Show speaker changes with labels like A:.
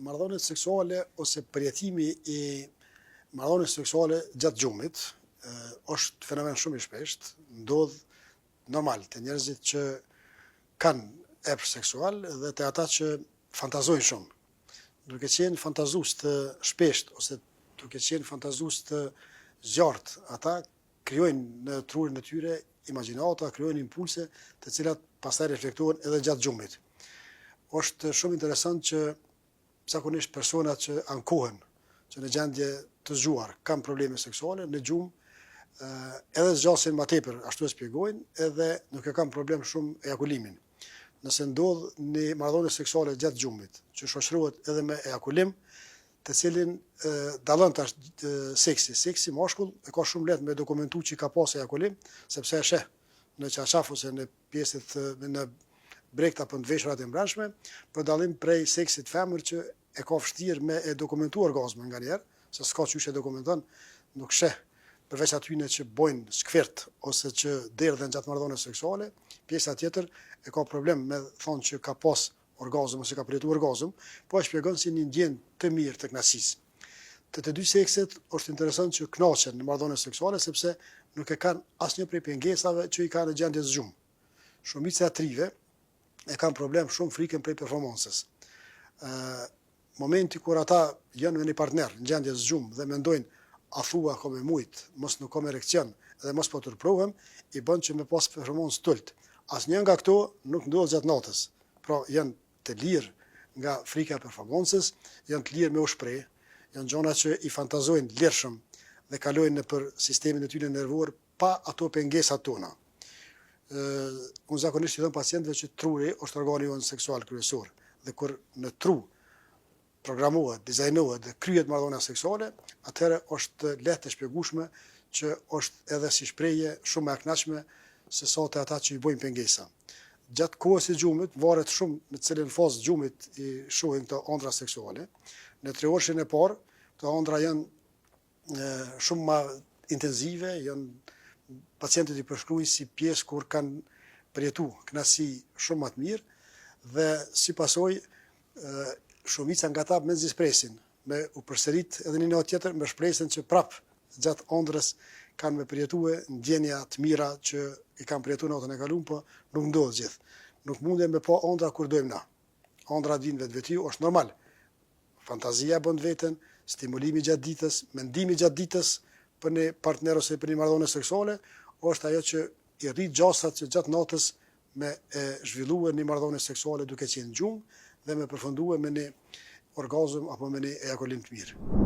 A: Marrëdhëniet seksuale ose përjetimi i marrëdhënies seksuale gjatë gjumit është fenomen shumë i shpeshtë, ndodh normal te njerëzit që kanë epsh seksual dhe te ata që fantazojnë shumë. Duke qenë fantazues të shpeshtë ose duke qenë fantazues të zjarrtë, ata krijojnë në trurin e tyre imagjinata, krijojnë impulse të cilat pastaj reflektohen edhe gjatë gjumit. Është shumë interesant që zakonisht personat që ankohen që në gjendje të zgjuar kanë probleme seksuale, në gjumë edhe zgjasin ma tepër, ashtu e shpjegojnë, edhe nuk e kanë problem shumë ejakulimin. Nëse ndodh një marrëdhënie seksuale gjatë gjumit, që shoqërohet edhe me ejakulim, të cilin dallon tash seksi. Seksi mashkull e ka shumë lehtë me dokumentu që ka pas ejakulim, sepse e sheh në çarçaf ose në pjesët në brekët apo në veshurat e mbrendshme, për dallim prej seksit femër që e ka vështirë me e dokumentu orgazmën nganjëherë, se s'ka qysh e dokumenton, nuk sheh përveç atyne që bojnë squirt ose që derdhen gjatë marrëdhënies seksuale, pjesa tjetër e ka problem me thonë që ka pas orgazëm ose ka përjetu orgazëm, po e shpjegon si një ndjenjë të mirë të kënaqësisë. Te të dy sekset është interesant që kënaqen në marrëdhënie seksuale sepse nuk e kanë asnjë prej pengesave që i kanë në gjendje të zgjumë. Shumica e të rinjve e kanë problem shumë frikën prej performancës. Ë momenti kur ata janë me një partner në gjendje të zgjumë dhe mendojnë a thua kam me mujt, mos nuk kam erekcion dhe mos po turprohem, i bën që me pas performancë t'ulët. Asnjë nga këto nuk ndodh gjatë natës. Pra janë të lirë nga frika e performancës, janë të lirë me u shpreh, janë gjona që i fantazojnë lirshëm dhe kalojnë nëpër sistemin e tyre nervor pa ato pengesat tona. Unë zakonisht i them pacientëve që truri është organi jonë seksual kryesor dhe kur në tru programohet, dizajnohet dhe kryhet marrëdhënia seksuale, atëherë është lehtë e shpjegueshme që është edhe si shprehje shumë më e kënaqshme se sa te ata që i bojnë pengesa. Gjatë kohës së gjumit, varet shumë në cilën fazë të gjumit i shohin këto ëndrra seksuale. Në treorëshin e parë, këto ëndrra janë shumë ma intenzive, janë pacientët i përshkruajnë si pjesë kur kanë përjetu kënaqësi shumë ma të mirë dhe si pasojë shumica nga ta mezi presin me u përsërit edhe një natë tjetër me shpresën që prap gjatë ëndrrës kanë me përjetue ndjenja të mira që i kanë përjetu natën e kaluar, po nuk ndodh gjithë. Nuk mundem me pa ëndrra kur dojmë na. Ëndrrat vijnë vetvetiu, është normal. Fantazia bën veten, stimulimi gjatë ditës, mendimi gjatë ditës për një partner ose për një marrëdhënie seksuale, është ajo që i rrit gjasat që gjatë natës me e zhvillue një marrëdhënie seksuale duke qenë në gjumë dhe me përfundue me një orgazëm apo me një ejakulim të mirë.